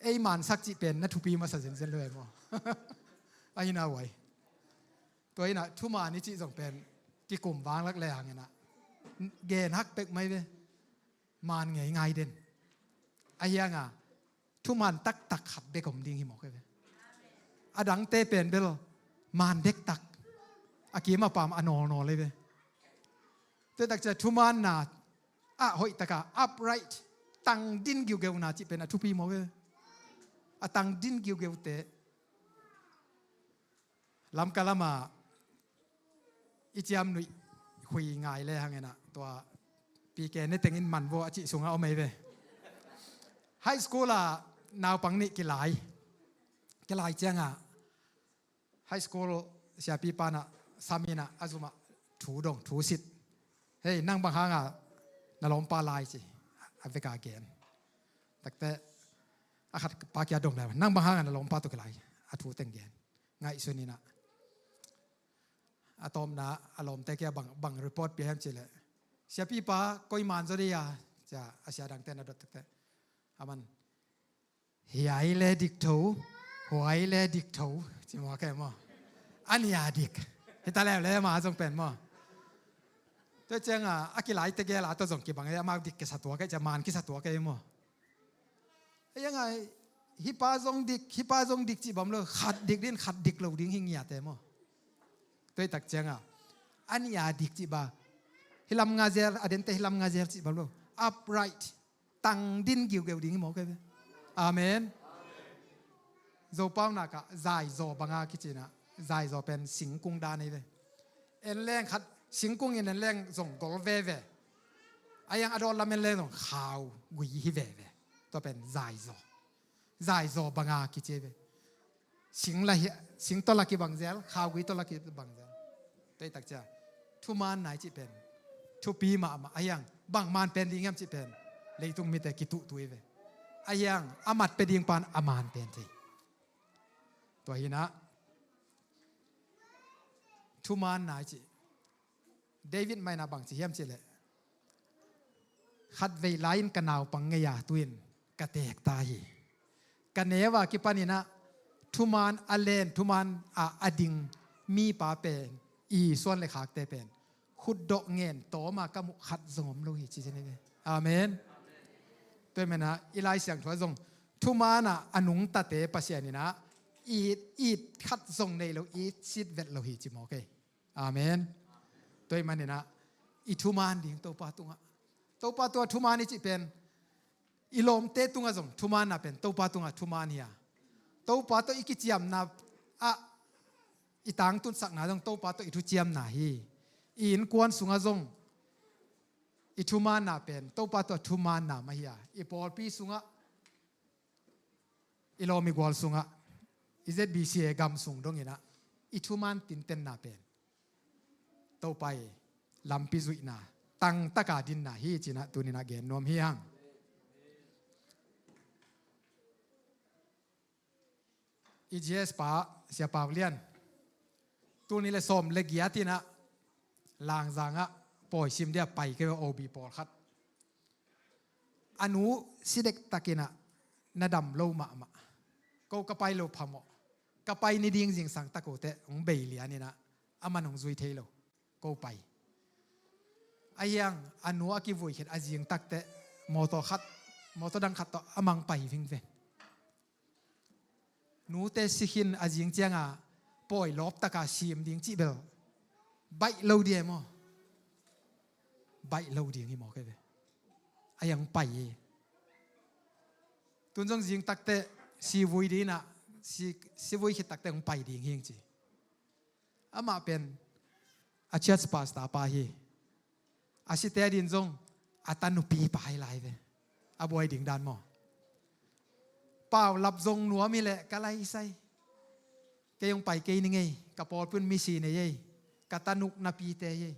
ei man sak cih pen na thupi masa zenzen lo e maw. A hinah huai. Tua hinah thuman i cih zong pen kikum vanglak le hang inah gen hak pek mai ve. Man ngei ngai den. Ahi hanga thuman taktak khat bek om ding hi mawk e ve. A dangte pen bel man dektak, a kim a pam a nawlnawl e ve. Tuaitak ciang thumanna ah hoihtaka upright, tangdin giugeuna cih pen a thupi mawk e. A tangdin giugeute Lamka lama i ciamnuih Hui Ngai le hang inah tua P K ne tengin man vaw a cih sungah om ei ve. High school ah naupang nih kilai. Kilai ciangah high school siapipa nah sam inah a zumah thu dong, thu sit. "Hei, nang bang hanga na lawmpa lai?" ci a veka gen. Takte a khat pa kia dong lai, "Nang bang hanga na lawmpa tawh kilai?" A thu teng gen. Ngaihsun inah a tawpna a lawmte kia bang, bang report pia hiam cih leh, "Siapipa, koi man zaw dih a," ci a, a sia dangte na dot takte, aman, "Hiai le dik tho, huai le dik tho," ci mawk e maw. A nih a dik. Hita leuleu ma zong pen maw. Tua ciangah a kilaite gel a tawh zong kibang e, amau dik kisa tuak e, ci a, man kisa tuak e maw. Ahi hanga hih pa zong dik, hih pa zong dik cih bang lo, khat dik ding, khat dik lo ding hi ngiat e maw. Tuaitak ciangah a nih a dik cih bang, hih lam nga zel, a dente hih lam nga zel cih bang lo. Upright, tangdin giugeu ding hi mawk e ve. Amen. Zopau nakah zaizaw banga kici inah, zaizaw pen singkung dan ei ve. En leng khat, singkung in en leng zong gol veve. Ahi hang a dawt lam en leng zong khaugui hi veve. Tua pen zaizaw. Zaizaw banga kici ei ve. Sing la hi, sing tawh la kibang zel, khaugui tawh la kibang zel. Tuaitak ciang thumanna i cih pen thupi mahmah. Ahi hang bang man pen ding hiam cih pen leitung mite kituhtuh ei ve. Ahi hang a mat pia ding pan a man pen thei. Tua hi inah thumanna i cih, David mah inah bang ci hiam cih leh, "Khatvei lai-in ka naupang ngei a, tu-in ka teek ta hi. Ka neu a kipan inah thuman a len, thuman a a ding mipa pen, i suan le khakte pen khutdawh ngen tawm a ka muh khat zong om lo hi," ci zen hi ve. Amen. Tua hi manah i Lai Siangtho ah zong thuman a a nungtate Pasian inah it, it khat zong nei lo, it sit vet lo hi ci mawk e. Amen. Tua hi maninah i thuman ding Topa tungah. Topa tungah thuman i cih pen i lawmte tungah zong thumanna pen Topa tungah thuman hi a, Topa tawh i kiciamna ah i tangtunsakna zong Topa tawh i thuciamna hi. I innkuan sungah zong i thumanna pen Topa tawh thumanna mah hi a, i pawlpi sungah, i lawm i gual sungah, i Z B C A gam sung donginah i thuman tintenna pen Topa i lampi zuihna, tangtaka dinna hi cinah tuninah gen nuam hi hang. I G S pa Sia Pau Lian, tul nih le sawm le giat inah Langzangah pawi sim dia pai kei, O B pawlkhat. A nu si dektakinah na dam lo mahmah. Ko ka pai lo phamawh. Ka pai ni ding zingsang tak uh teh hong bei lianinah aman hong zui thei lo. Ko pai. Ahi hang a nu a kivui khit a zing tak teh mawtaw khat, mawtaw dang khat tawh a mang pai vingveng. Nute si khin a zing cianga pawi lawptaka sim ding cih bel baih lo ding e maw? Baih lo ding hi mawk e ve. A hong pai hi. Tun zong zing tak teh si vui dinah, si, si vui khit tak teh hong pai ding hi hong ci. Amah pen a church pastor pa hi. A site adin zong a tanupi pa hi lai ve. A buai ding dan maw? Paulap zong nuam hi leh ka laisai. Kei hong pai kei ning ei, ka pawlpi un misi nei ei, ka tanuk napite hi ei.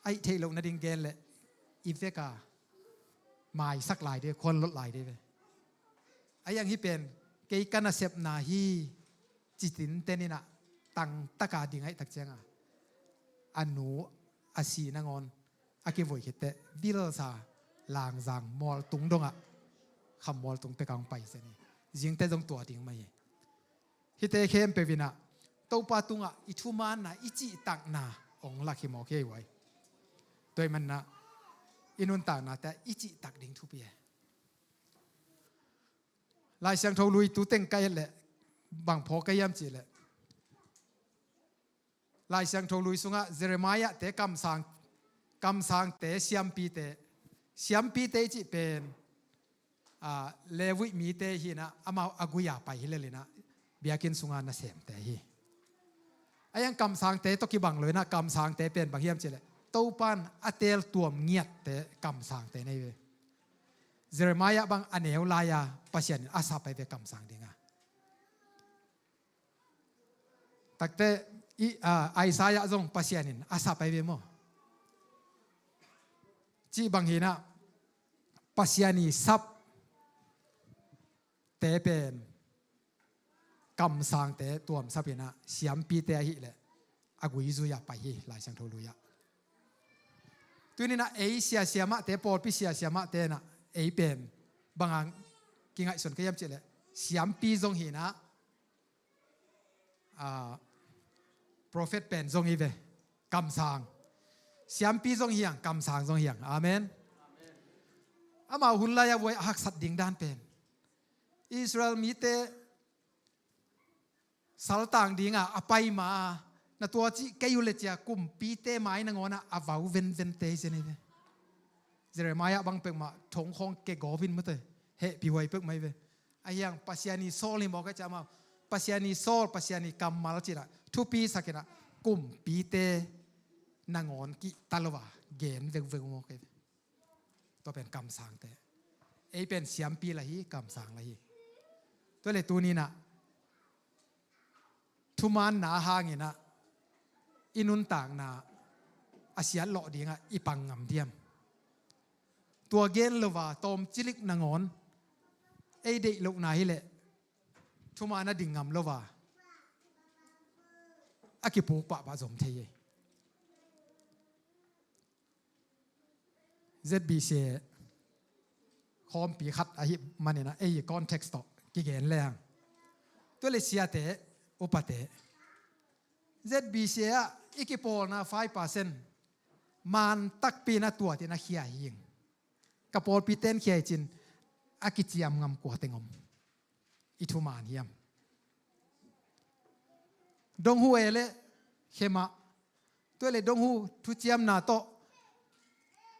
A hih theih loh nading gen leh i veka maisak lai ding, khuan lot lai ding ve. A hih hang hih pen kei ka nasepna hi, ci tinten inah tangtaka ding ahih tak cianga a nu a si nangawn a kivui khit teh vilsa Langzang mualtung dongah kham mualtung pekah hong pai zen hi. Zingte zong tua ding mah hi. Hihte khempeuh inah Topa tungah i thumanna, i cihtakna, ong lak hi mawk hi ei uai. Tua ahih manin ah i nuntaknate ah i cihtak ding thupi e. Lai Siangtho Lui tu teng ka et leh bang phawk ka hiam cih leh, Lai Siangtho Lui sungah Jeremiah-te kamsang, kamsangte, siampite, siampite i cih pen, aa, Levi mite hi-in ah amau a gui-a pai hi lel in ah biakinn sunga nasemte hi. Ahi hang kamsangte tawh kibang lo in ah, kamsangte pen bang hiam cih leh Topa'n a teeltuam ngiatte kamsangte na hi ve. Jeremiah bang a neu lai-a Pasian in a sap ahi ve kamsang ding a. Takte i, a, Isaiah zong Pasian in a sap ahi ve maw. Cih bang hi-in ah Pasian i sapte pen kamsangte tuamsap in ah, siampite ahih leh a gui zui-a pai hi Lai Siangtho Lui-ah. Tuni-in ah ei sia siamahte, pawlpi sia siamahte in ah ei pen bang hang kingaihsun ka hiam cih leh, siampi zong hi-in ah, a, prophet pen zong hi ve, kamsang. Siampi zong hi hang, kamsang zong hi hang. Amen. Amau hun lai-a vuai a haksat ding dan pen, Israel mite saltang ding a a pai ma-a, na tua cih kei uh leh cia kumpite mai nangawn ah a vau venvente hi zen hi ve. Jeremiah bang peuhmah thong khawng kegawp in mate, hehpihhuai peuhmah hi ve. Ahi hang Pasian i sawl hi mawk a, cia amau Pasian i sawl, Pasian i kammal ci-in ah thupisak in ah kumpite nangawn kihta lo-a gen veuveu mawk hi ve. Tua pen kamsangte. Ei pen siampi lah hi, kamsang lah hi. Tua leh tuni-in ah thumaanna hangin ah i nuntakna a siatlawh dingah i pang ngam diam? Tua gen lo-a tawmcilik nangawn ei deih lohna hi leh thumaan a ding ngam lo-a a kipuk pahpah zom thei hi. Z B C khawmpi khat ahih manin ah ei context tawh kigen leng, tua leh siate, upate, Z B C ah i kipawlna five percent man takpi in ah tuat in ah khia hi ing. Ka pawlpite'n khia hi ci-in a kiciam ngam kua teng om? I thumaan hiam? Donghu e leh khemah, tua leh donghu thuciamna tawh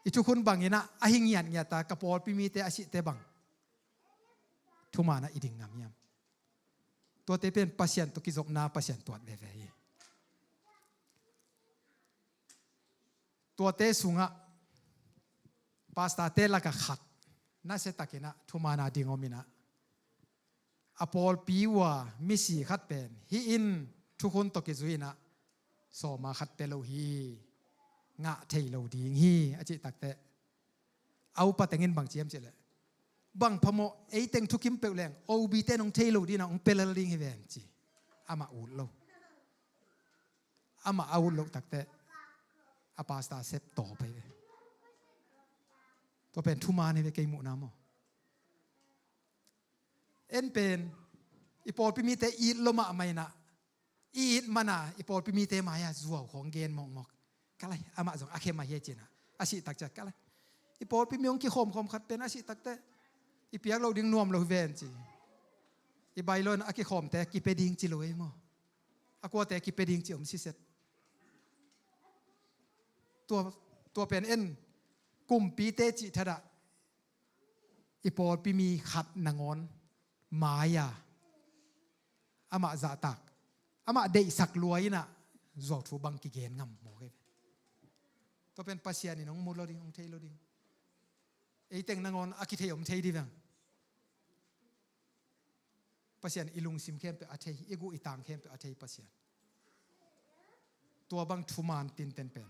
i thukhun bangin ah a hi ngiatngiat a, ka pawlpi mite a sihte bang thumaan ah i ding ngam hiam? Tuate pen Pasian tawh kizopna, Pasian tuat veve hi. Tuate sungah pastorte lakah khat nasiatakin ah thumaana ding om in ah, a pawlpi uh a misi khat pen hih in thukhun tawh kizui in ah sawma khat pia lo hi, ngah thei lo ding hi a cih takteh, a upa teng in bang ci hiam cih leh, bang phamawh, ei teng thukim peuh leng O B te'n hong thei lo ding in ah hong pia lel ding hi ven ci. Amah ut lo. Amah a ut loh takteh a pastor sep tawp ahi ve. Tua pen thumaan hi ve, kei muhna maw. En pen i pawlpi mite it lo mahmah in ah, i it man a i pawlpi mite mai-ah zuau khawng gen mawkmawk. Ka lai, amah zong a khe mah hi e ci-in ah, a sih tak ciang ka lai, i pawlpi mi hong kikhawmkhawm khat pen a sih takteh i piak loh ding nuam lo hi ven ci. I bailo in a kikhawmte kipia ding ci lo ei maw. A kuate kipia ding ci om siset. Tua, tua pen en, kumpite cih thadah i pawlpi mi khat nangawn mai-a amah zahtak, amah deihsak lua in ah zuau thu bang kigen ngam mawk hi ve. Tua pen Pasian in hong mu lo ding, hong thei lo ding. Ei teng nangawn a kithei om thei ding veng. Pasian i lungsim khempeuh a thei, i guh i tang khempeuh a thei Pasian. Tua bang thumaan tinten pen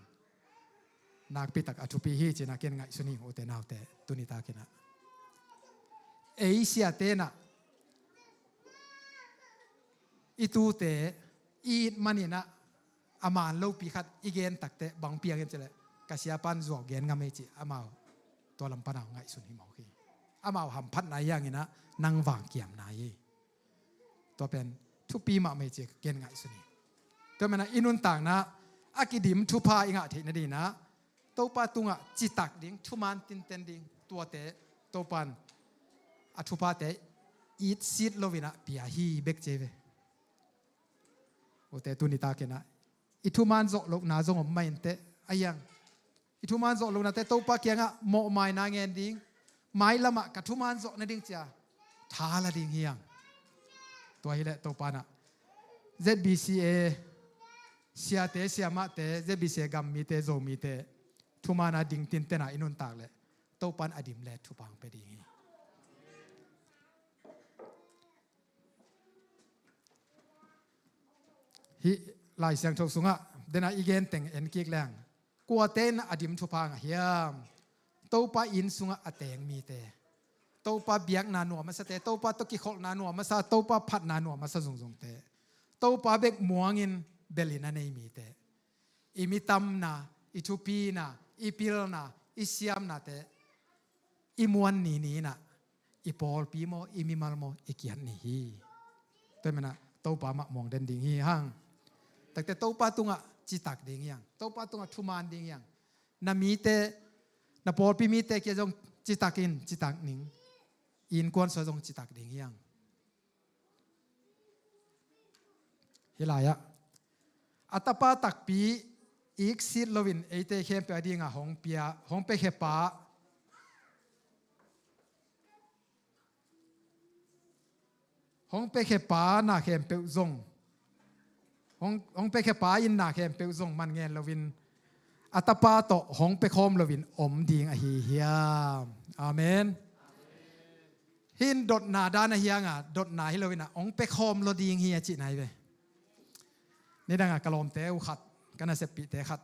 nakpi tak a thupi hi ci-in ah ken ngaihsun hi ute naute, tuni takin ah. Ei siate in ah i tute i it man in ah a maan lopi khat i gen takteh bang piang hiam cih leh, ka siapa'n zuau gen ngam ei ci, amau tua lam pan a ngaihsun hi mawk hi. Amau hamphatna hi hang in ah nang vang kiamna hi. Tua pen thupi mahmah hi ci ken ngaihsun hi. Tua manin ah i nuntakna a kidim thupha i ngah theih nadinginah Topa tungah citak ding, thuman tinten ding, tuate Topan a thuphate itsit loinah pia hi bek ci ve. Ute, tuni takinah i thuman zawh lohna zong om mah inteh, a hiang i thuman zawh lohnate Topa kiangah mawhmaina ngen ding, mailamah ka thuman zawh nading cia thala ding hiang. Tua hileh Topanah Z B C A siate, siamahte, Z B C A gam mite, Zomite thumana ding tintenah i nuntak leh Topan a dim le thupha hong pia ding hi. Hih Lai Siangtho sungah denah i genteng en kik leng, kuate in a dim thupha ngah hiam? Topa inn sungah a teng mite, Topa biakna nuam a sate, Topa tawh kikholhna nuam a sa, Topa phatna nuam a sa zungzungte, Topa bek muangin belin a nei mite, i mi tamna, i thupina, i pilna, i siamnate i muan ni ni inah i pawlpi maw, i mimal maw, i kiat ni hi. Tua hi manah Topa mah muang den ding hi hang. Takte Topa tungah citak ding hiang, Topa tungah thuman ding hiang. Na mite, na pawlpi mite kia zong citak in, citak ning. I innkuan sua zong citak ding hiang. Hih lai-ah a tapa takpi iksit loin eite khempeuh a dingah hong pia, hong piakhia pa, hong piakhia pa na khempeuh zong, hong, hong piakhia pa in na khempeuh zong man ngen loin a tapa tawh hong piakhawm loin om ding ahi hiam? Amen. Hih in dotna dan a hianga, dotna hi loinah hong piakhawm lo ding hi a cihna hi ve. Nidangah ka lawmte uh khat, ka naseppihte khat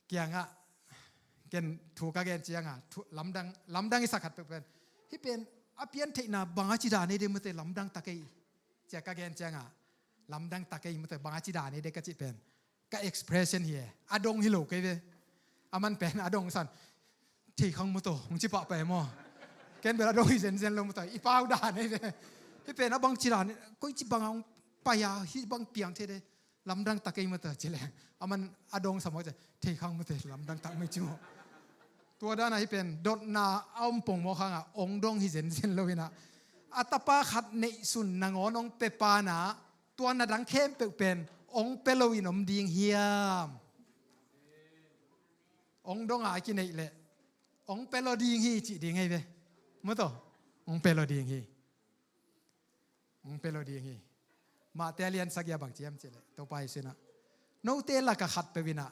kiangah ken thu ka gen cianga, thu, lamdang, lamdang i sak khat peuh pen, hih pen a piantheihna bang a ci dan ei de mute, lamdang ta kei, cia ka gen cianga, lamdang ta kei mute, bang a ci dan ei de ka cih pen ka expression hi e, a dong hi lo kei ve. A man pen a dong san, thei khang maw taw, hong ci pahpah e maw. Ken bel a dong hi zenzen lo maw taw, i pau dan ei ve. Hih pen a bang ci dan, koici bangah hong pai a hih bang piang thei de, lamdang ta kei maw taw ci leng, a man a dong sa maw ci, thei khang maw taw, lamdang ta mei ci maw. Tua danah hih pen dotna a om pongmawk hangah hong dong hi zenzen lo inah, a tapa khat neihsun nangawn hong pia panah tua na dang khempeuh pen hong pia loin om ding hiam? Hong dong a kineih leh hong pia lo ding hi cih ding ei ve. Maw taw, hong pia lo ding hi. Hong pia lo ding hi. Mate a lian sagih a bang ci hiam cih leh, Topa Jesu inah, note lakah khatpeuh inah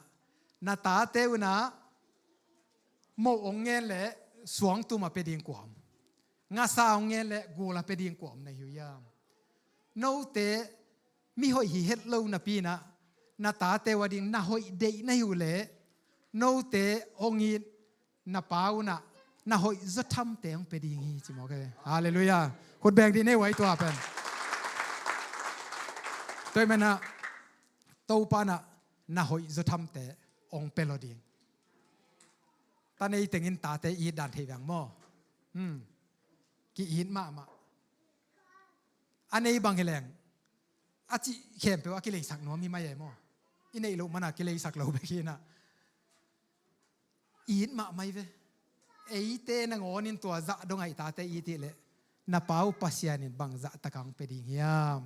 na tate unah moh hong ngen leh suangtum a pia ding kua om? Ngasa hong ngen leh gul a pia ding kua om na hi uh hiam? Note mihoih hi het lo napi inah na tate uh a ding na hoih deih na hi uh leh, note hong it na pa unah na hoih zaw thamte hong pia ding hi ci mawk e. Halleluiah. Khut beng dih nei uh a, i tua pen. Tua hi manah Topa inah na hoih zaw thamte hong pia lo ding. Ta nei tengin tate it dan thei veng maw? Hmm. Ki-it mahmah. A nei bang hi leng a cih khempeuh a kileisak nuam hi mai e maw? I neih loh mana kileisak lo bek hi inah, it mahmah hi ve. Eite nangawnin tua zah dong a i tate it leh na pa uh Pasian in bang zah takah hong pia ding hiam?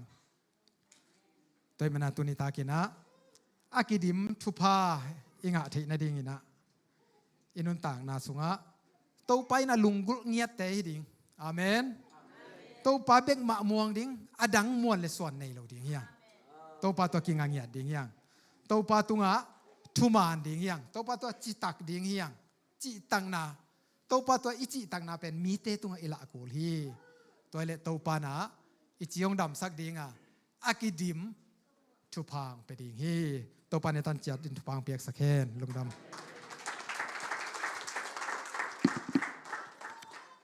Tua hi manah tuni takinah a kidim thupha i ngah theih nadinginah i nuntakna sungah Topa in a lunggulh ngiatte hi ding. Amen. Topa bek mah muang ding, a dang muan le suan nei lo ding hiang. Topa tua kinga ngiat ding hiang. Topa tungah thuman ding hiang. Topa tua citak ding hiang. Cihtakna, Topa tua i cihtakna pen mite tungah i lah kul hi. Tua hi leh Topa inah i ci hong damsak dinga a kidim thupha hong pia ding hi. Topa in i tan ciat in thupha hong piaksak hen. Lungdam.